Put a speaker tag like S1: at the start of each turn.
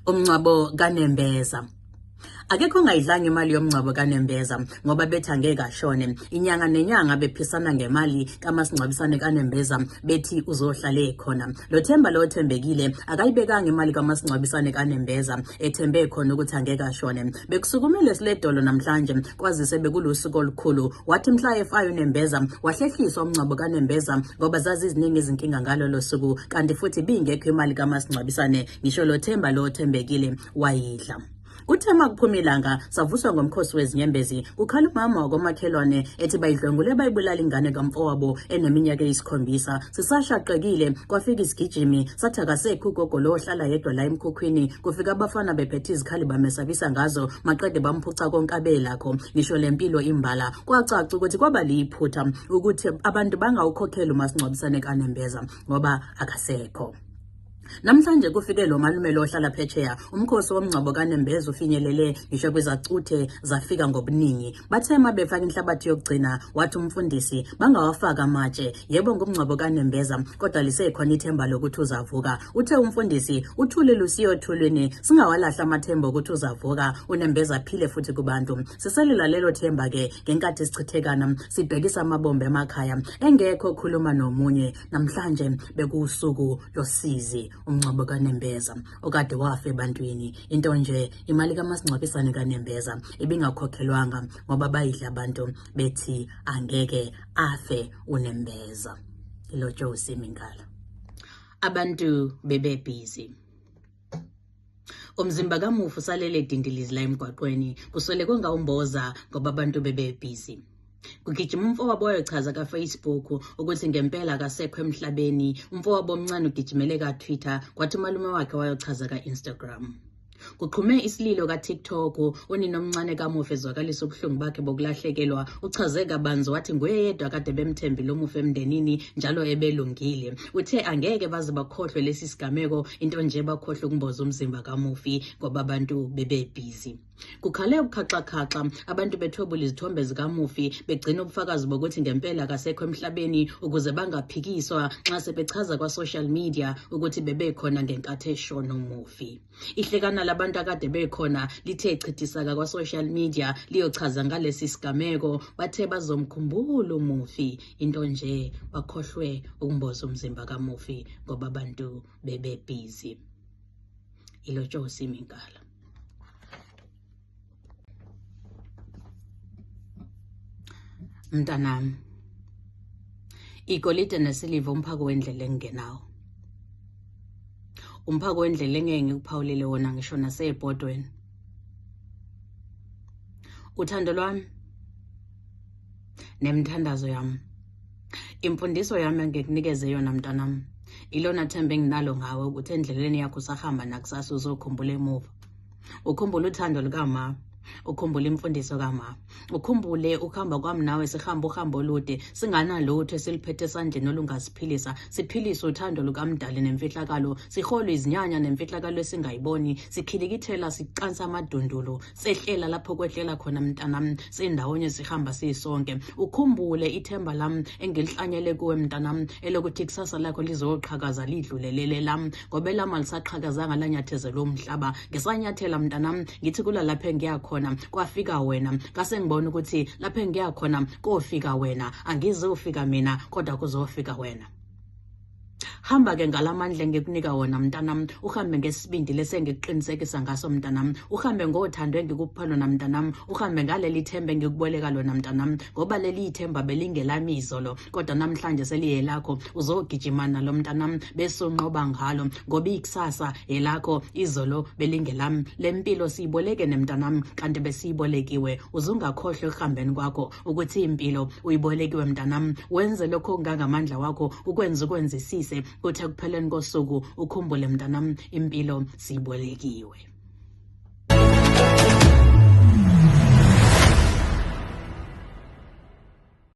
S1: Umngcwabo kaNembeza. Akekho ongayidlanga imali yomngcwabo kaNembeza ngoba bethi angeke ashone. Inyanga nenyanga bephisana ngemali kamasingcwabisane kaNembeza bethi uzohlale ekhona. Lo Themba lo othembekile akayibekanga imali kamasingcwabisane kaNembeza ethembe khona ukuthi angeke ashone. Bekusukumele siledolo namhlanje kwazise bekulusuku olukhulu. Wathi mhla efayo uNembeza wahlehliswa umngcwabo kaNembeza ngoba zaziziningi izinkinga ngalolo suku kanti futhi ibingekho imali kamasingcwabisane ngisho lo Themba lo othembekile wayidla. Kuthe uma kuphuma ilanga savuswa ngomkhosi wezinyembezi kukhala umama wakomakhelwane ethi bayidlwengule bayibulala ingane kamfowabo eneminyaka eyisikhombisa. Sisashaqekile kwafika isigijimi sathi akasekho ugogo lo ohlala yedwa la emkhukhwini. Kufika abafana bephethe izikhali bamesabisa ngazo maqede bamphuca konke abelakho ngisho le mpilo imbala. Kwacaca ukuthi kwaba liphutha ukuthi abantu bangawukhokheli umasingcwabisane kanembeza ngoba akasekho. Namhlanje kufike lo malume lo ohlala phesheya. Umkhosi womngcwabo kaNembeza ufinyelele ngisho kwizacuthe zafika ngobuningi. Bathe uma befaka inhlabathi yokugcina wathi umfundisi bangawafaka amatshe. Yebo ngumngcwabo kaNembeza kodwa lisekhona ithemba lokuthi uzavuka. Uthe umfundisi uthuli lusiyothulwini singawalahla amathemba okuthi uzavuka uNembeza aphile futhi kubantu. Siselila lelo themba ke ngenkathi sichithekana sibhekisa amabombe emakhaya engekho okhuluma nomunye. Namhlanje bekuwusuku losizi umngcwabo kaNembeza okade wafa ebantwini. Into nje imali kamasingcwabisane kaNembeza ibingakhokhelwanga ngoba bayidla abantu bethi angeke afe uNembeza. Ilotshwe uSimi Nkala. Abantu bebebhizi. Umzimba kamufi usalele dindilizi la emgwaqweni kuswele kongawumboza ngoba abantu bebebhizi. Kugijima umfowabo wayochaza ka-Facebook ukuthi ngempela akasekho emhlabeni. Umfowabo omncane ugijimele ka-Twitter kwathi umalume wakhe wayochaza ka-Instagram. Kuqhume isililo ka-TikTok unina omncane kamufi ezwakalisa ubuhlungu bakhe bokulahlekelwa. Uchaze kabanzi wathi nguye yedwa kade bemthembile umufi emndenini njalo ebelungile. Uthe angeke baze bakhohlwe lesi sigameko into nje bakhohlwe ukumboza umzimba kamufi ngoba abantu bebebhizi. Kukhale ukukhaxakhaxa abantu bethwebula izithombe zikamufi begcina ubufakazi bokuthi ngempela akasekho emhlabeni ukuze bangaphikiswa nxa sebechaza kwa-social media ukuthi bebekhona ngenkathi eshona umufi. Ihlekana labantu akade bekhona lithe chithisaka kwa-social media liyochaza ngalesi sigameko bathe bazomkhumbula umufi into nje bakhohlwe ukumboza umzimba kamufi ngoba abantu bebebhizi. Ilotshwe uSimi Nkala. Mntanami, igolide nesiliva umphako wendlela engingenawo. Umphako wendlela engeke ngikuphawulele wona ngisho nasebhodweni. Uthando lwami nemithandazo yami, imfundiso yami engikunikeze yona mntanami, ilona themba enginalo ngawe ukuthi endleleni yakho usahamba nakusasa uzokhumbula emuva. Ukhumbule uthando lukama, ukhumbule imfundiso kama, ukhumbule ukuhamba kwami nawe sihamba uhambo olude singanalutho esiliphethe esandleni olungasiphilisa, siphilise uthando lukaMdali nemfihlakalo, siholwe izinyanya nemfihlakalo esingayiboni, sikhilikithela siqansa amadundulu, sehlela lapho kwehlela khona mntanami, sindawonye sihamba sisonke. Ukhumbule ithemba lami engilihlanyele kuwe mntanami elokuthi kusasa lakho lizoqhakaza lidlulelele lami ngoba elami alisaqhakazanga lanyathezelwe umhlaba. Ngisanyathela mntanami ngithi kula lapho engiya khona kwafika wena, ngase ngibona ukuthi lapho engiya khona kofika wena, angizofika mina kodwa kuzofika wena. Hamba ke ngalamandla engikunika wona mntanam, uhambe ngesibindi lesi engikuqinisekisa ngaso mntanam, uhambe ngothando engikupha lona mntanam, uhambe ngaleli themba engikuboleka lona mntanam, ngoba leli ithemba belingelami izolo kodwa namhlanje seliyelakho. Uzogijima nalo mntanam bese unqoba ngalo ngoba ikusasa elakho, izolo belingelami. Le mpilo siyiboleke nemntanam kanti besiyibolekiwe. Uzungakhohlwa ekuhambeni kwakho ukuthi impilo uyibolekiwe mntanam, wenze lokho okungangamandla wakho ukwenze ukwenzisise kuthi ekupheleni kosuku ukhumbule mntanam impilo siyibolekiwe.